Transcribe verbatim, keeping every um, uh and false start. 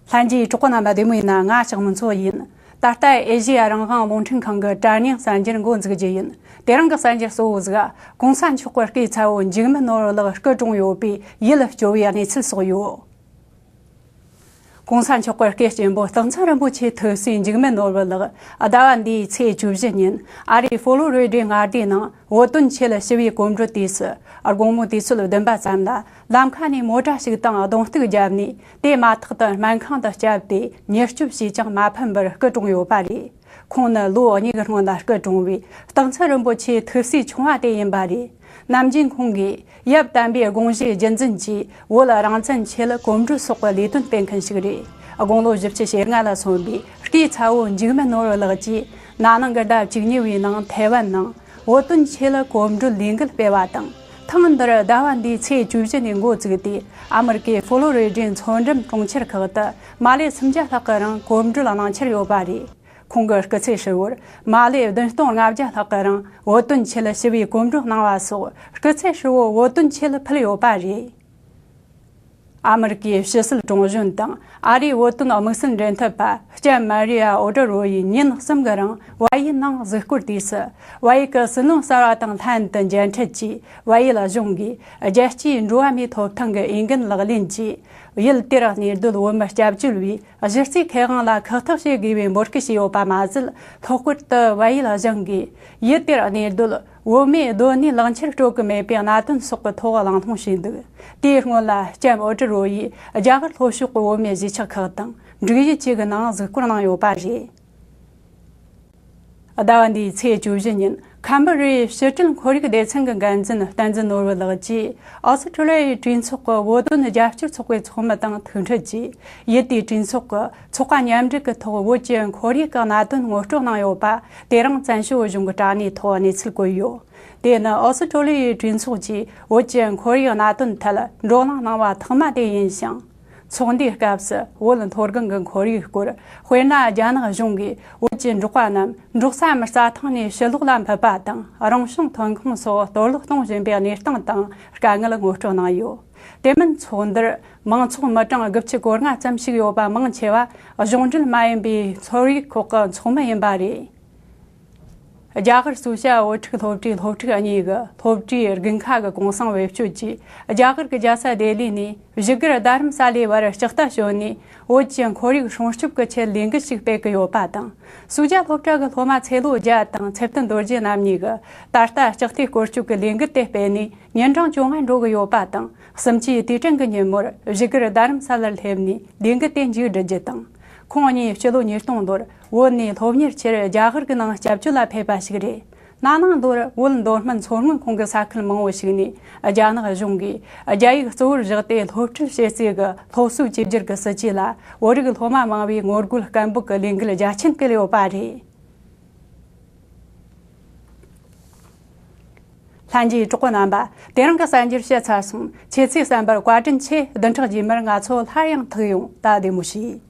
ལྷན་རྒྱས་གྲོགས་པོ་རྣམ་པ་བདེ་མོ་ཡིན་ན། ང་ལྕགས་མོ་མཚོ་ཡིན། ད་ལྟ་ཨེ་ཤེ་ཡ་རང་དབང་རླུང་འཕྲིན་ཁང་གི་དྲ་བརྙན་གསར་འགྱུར་འགོ་འཛུགས་རྒྱུ་ཡིན། དེ་རིང་གི་གསར་འགྱུར་གཙོ་བོ་ཟིག་གོང་ས་མཆོག་གི་སྐུའི་ཚ་བོ་འཇིགས་མེད་ནོར་བུ་ལགས་སྐུ་གྲོངས་ཡོད་པའི་ཡུལ་སྐྱོ་བའི་གནས་ཚུལ་སོགས་ཡོད། གོང་ས་མཆོག་གི་སྐུ་གཅེན་པོ་སྟག་ཚང་རིན་པོ་ཆེ་ཐུགས་སྲས་འཇིགས་མེད་ནོར་བུ་ལགས་ཟླ་བ་འདིའི་ཚེས་བཅུ་བཞི་ཉིན་ཨ་རིའི་ཧྥོ་ལོ་རི་ཌའི་མངའ་སྡེའི་ནང་བོད་དོན་ཆེད་ཞི་བའི་གོམ་བགྲོད་དུས་སུ། དགོང་མོ་དུས་ཚོད་བདུན་པ་ཙམ་ལ་ལམ་ཁ་ནས་མོ་ཊ་ཞིག་དང་རྡུང་རྡེག་བརྒྱབ་ནས། དེ་མ་ཐག་ཏུ་སྨན་ཁང་དུ་བསྐྱལ་ཏེ་མྱུར་སྐྱོབ་བྱས་ཀྱང་མ་ཕན་པར་སྐུ་གྲོངས་ཡོད་པ་རེད། ཁོང་ནི་ལོ་གཉིས་ཀྱི་སྔོན་ལ་སྐུ་གྲོངས་པའི་སྟག་ཚང་རིན་པོ་ཆེའི་ཐུགས་སྲས་ཆུང་བ་དེ་ཡིན་པ་རེད། ནམ་རྒྱུན་ཁོང་གིས་ཡབ་དམ་པའི་དགོངས་བཞེད་རྒྱུན་འཛིན་གྱིས་བོད་རང་བཙན་ཆེད་གོམ་བགྲོད་སོགས་ཀྱི་ལས་དོན་སྤེལ་མཁན་ཞིག་རེད། དགུང་ལོ་བཞི་བཅུ་ཞེ་ལྔ་ལ་སོན་པའི་སྐུའི་ཚ་བོ་འཇིགས་མེད་ནོར་བུ་ལགས་ཀྱིས་ན་ནིང་གི་ཟླ་བཅུ་གཉིས་པའི་ནང་ཐའེ་ཝན་ནང་བོད་དོན་ཆེད་གོམ་བགྲོད་ལས་འགུལ་སྤེལ་བ་དང་། ཐེངས་འདིར་ཟླ་བ་འདིའི་ཚེས་བཅུ་བཞི་ནས་འགོ་བཙུགས་ཏེ། ཨ་མི་རི་ཀའི་ཧྥོ་ལོ་རི་ཌའི་མཚོ་འགྲམ་གྲོང་ཁྱེར་ཁག་ཏུ་མ་ལེ་སུམ་བརྒྱ་ལྷག་གི་རིང་གོམ་བགྲོད་གནང་འཆར་ཡོད་པ་རེད། ཁོང་གི་སྐུ་ཚེ་ཧྲིལ་བོར་མ་ལེ་བདུན་སྟོང་ལྔ་བརྒྱ་ལྷག་གི་རིང་བོད་དོན་ཆེད་ཞི་བའི་གོམ་བགྲོད་གནང་བ་སོགས། སྐུ་ཚེ་ཧྲིལ་བོར་བོད་དོན་ཆེད་ཕུལ་ཡོད་པ་རེད། ཨ་མི་རི་ཀའི་ཕྱི་སྲིད་དྲུང་གཞོན་དང་ཨ་རིའི་བོད་དོན་དམིགས་བསལ་འབྲེལ་མཐུད་པ་ལྕམ་མ་རི་ཡ་ཨོ་ཏྲ་རོ་ཡིས་ཉིན་གསུམ་གྱི་རིང་བལ་ཡུལ་ནང་གཟིགས་སྐོར་དུས་སུ། བལ་ཡུལ་གྱི་སྲིད་བློན་གསར་བ་དང་ལྷན་དུ་མཇལ་འཕྲད་ཀྱིས། བལ་ཡུལ་གཞུང་གིས་རྒྱལ་སྤྱིའི་འགྲོ་བ་མིའི་ཐོབ་ཐང་གི་འོས་འགན་ལག་ལེན་གྱིས། ཡུལ་དེར་གནས་སྡོད་བོད་མི་སྐྱབས་བཅོལ་བའི་གཞི་རྩའི་ཁེ་དབང་ལ་ཁག་ཐེག་བྱེད་དགོས་པའི་འབོད་སྐུལ་བྱས་ཡོད་པ་མ་ཟད། ལྷག་པར་དུ་བལ་ཡུལ་གཞུང་གིས་ཡུལ་དེར་གནས་སྡོད་བོད་མིའི་སྡོད་གནས་ལག་འཁྱེར་སྤྲོད་ཀྱི་མེད་པའི་གནད་དོན་སོགས་ཀྱི་ཐོག་གླེང་སློང་བྱས་འདུག་དེའི་སྔོན་ལ་ལྕམ་ཨོ་ཏྲི་རོ་ཡིས་རྒྱ་གར་ལྷོ་ཕྱོགས་ཀྱི་བོད་མིའི་གཞིས་ཆགས་ཁག་དང་འབྲུག་ཡུལ་བཅས་ཀྱི་ནང་གཟིགས་སྐོར་གནང་ཡོད་པ་རེད། ཟླ་བ་འདིའི་ཚེས་བཅུ་བཞི་ཉིན་ཁམ་བུ་རེའི་ཕྱི་དྲིལ་ཁོར་ཡུག་སྡེ་ཚན་གྱི་འགན་འཛིན་བསྟན་འཛིན་ནོར་བུ་ལགས་ཀྱིས། ཨོ་སི་ཁྲུ་ལི་ཡའི་གྲོས་ཚོགས་ཀྱི་བོད་དོན་རྒྱབ་སྐྱོར་ཚོགས་པའི་ཚོགས་མི་དང་ཐུག་འཕྲད་ཀྱིས། ཡུལ་དེའི་གྲོས་ཚོགས་ཀྱི་ཚོགས་པ་མཉམ་འབྲེལ་གྱི་ཐོག་བོད་ཀྱི་ཁོར་ཡུག་གི་གནད་དོན་ངོ་སྤྲོད་གནང་ཡོད་པ། དེ་རིང་བཙན་བྱོལ་བོད་གཞུང་གི་དྲ་གནས་ཐོག་གནས་ཚུལ་བཀོད་ཡོད། དེ་ནི་ཨོ་སི་ཁྲུ་ལི་ཡའི་གྲོས་ཚོགས་ཀྱིས་བོད་ཀྱི་ཁོར་ཡུག་གནད་དོན་ཐད་བགྲོ་གླེང་གནང་བ་ཐེངས་མ་དེ་ཡིན་ཞིང་། ཚོགས་འདུའི་སྐབས་སུ་བོད་མཐོ་སྒང་གི་ཁོར་ཡུག་སྐོར། དཔེར་ན། རྒྱ་ནག་གཞུང་གིས་བོད་ཀྱི་འབྲོག་པ་རྣམས་འབྲོག་ས་མི་རྩྭ་ཐང་ནས་ཕྱི་ལོགས་ལ་འཕུད་པ་དང་། རང་བྱུང་ཐོན་ཁུངས་སོགས་གཏོར་བརླག་གཏོང་བཞིན་པའི་གནས་སྟངས་དང་དཀའ་ངལ་ངོ་སྤྲོད་གནང་ཡོད། དེ་མིན་ཚོགས་འདུར་མང་ཚོགས་མི་གྲངས་དགུ་བཅུ་གོ་ལྔ་ཙམ་ཞིག་ཡོད་པ་མང་ཆེ་བ་གཞུང་འབྲེལ་མ་ཡིན་པའི་ཚོར་ཡིག་ཁོག་གི་ཚོགས་མི་ཡིན་པ་རེད། རྒྱ་གར་སུ་ཞྭ་བུ་ཕྲུག་སློབ་གྲྭའི་སློབ་ཕྲུག་གཉིས་ཀྱིས་སློབ་གྲྭའི་དགུན་ཁ་གི་གུང་སེང་བེད་སྤྱོད་ཀྱིས། རྒྱ་གར་གྱི་རྒྱལ་ས་ལྡི་ལི་ནས་བཞུགས་སྒར་རྡ་རམ་ས་ལའི་བར་ལྕགས་རྟ་ཞོན་ནས། བོད་ཀྱི་ཁོར་ཡུག་སྲུང་སྐྱོབ་ཀྱི་ཆེད་ལས་འགུལ་ཞིག་སྤེལ་གྱི་ཡོད་པ་དང་། སུ་ཞྭ་སློབ་གྲྭ་གི་སློབ་མ་ཚེ་ལོ་བརྒྱ་དང་ཚེ་བརྟན་རྡོ་རྗེ་རྣམ་གཉིས་ཀྱིས། ད་ལྟ་ལྕགས་རྟའི་སྐོར་སྐྱོད་ཀྱི་ལས་འགུལ་དེ་སྤེལ་ནས་ཉིན་གྲངས་བཅོ་ལྔ་འགྲོ་གི་ཡོད་པ་དང་། གསུམ་བཅུའི་དུས་དྲན་གྱི་ཉིན་མོར་བཞུགས་སྒར་རྡ་རམ་ས་ལར་སླེབས་ནས་ལས་འགུལ་དེ་མཇུག་བསྒྲིལ་རྒྱུ་དང་། ཁོང་གཉིས་སྤྱི་ལོ་ཉིས་སྟོང་ལོར་བོད་ནས་སློབ་གཉེར་ཆེད་རྒྱ་གར་གྱི་ནང་སྐྱབས་བཅོལ་ལ་ཕེབས་པ་ཞིག་རེད། ན་ནིང་ལོར་བོད་མདོ་སྨད་མཚོ་སྔོན་ཁོངས་ཀྱི་ས་ཁུལ་མང་བོ་ཞིག་ནས་རྒྱ་ནག་གཞུང་གིས་རྒྱ་ཡིག་གཙོ་བོར་བཞག་སྟེ་སློབ་ཁྲིད་བྱེད་སའི་གི་སློབ་གསོའི་བཅོས་བསྒྱུར་གྱི་སྲིད་ཇུས་ལ་བོད་རིགས་སློབ་མ་མང་བོས་ངོ་རྒོལ་སྐད་འབོད་ཀྱི་ལས་འགུལ་རྒྱ་ཆེན་སྤེལ་ཡོད་པ་རེད། ལྷན་རྒྱས་གྲོགས་པོ་རྣམ་པ། དེ་རིང་གི་གསར་འགྱུར་བཤད་ཚར་སོང་། ཁྱེད་ཚོའི་བསམ་པར་བཀའ་དྲིན་ཆེ། བདུན་ཕྲག་རྗེས་མར་ང་ཚོ་སླར་ཡང་ཐུག་ཡོང་། ད་བདེ་མོ་བྱོས།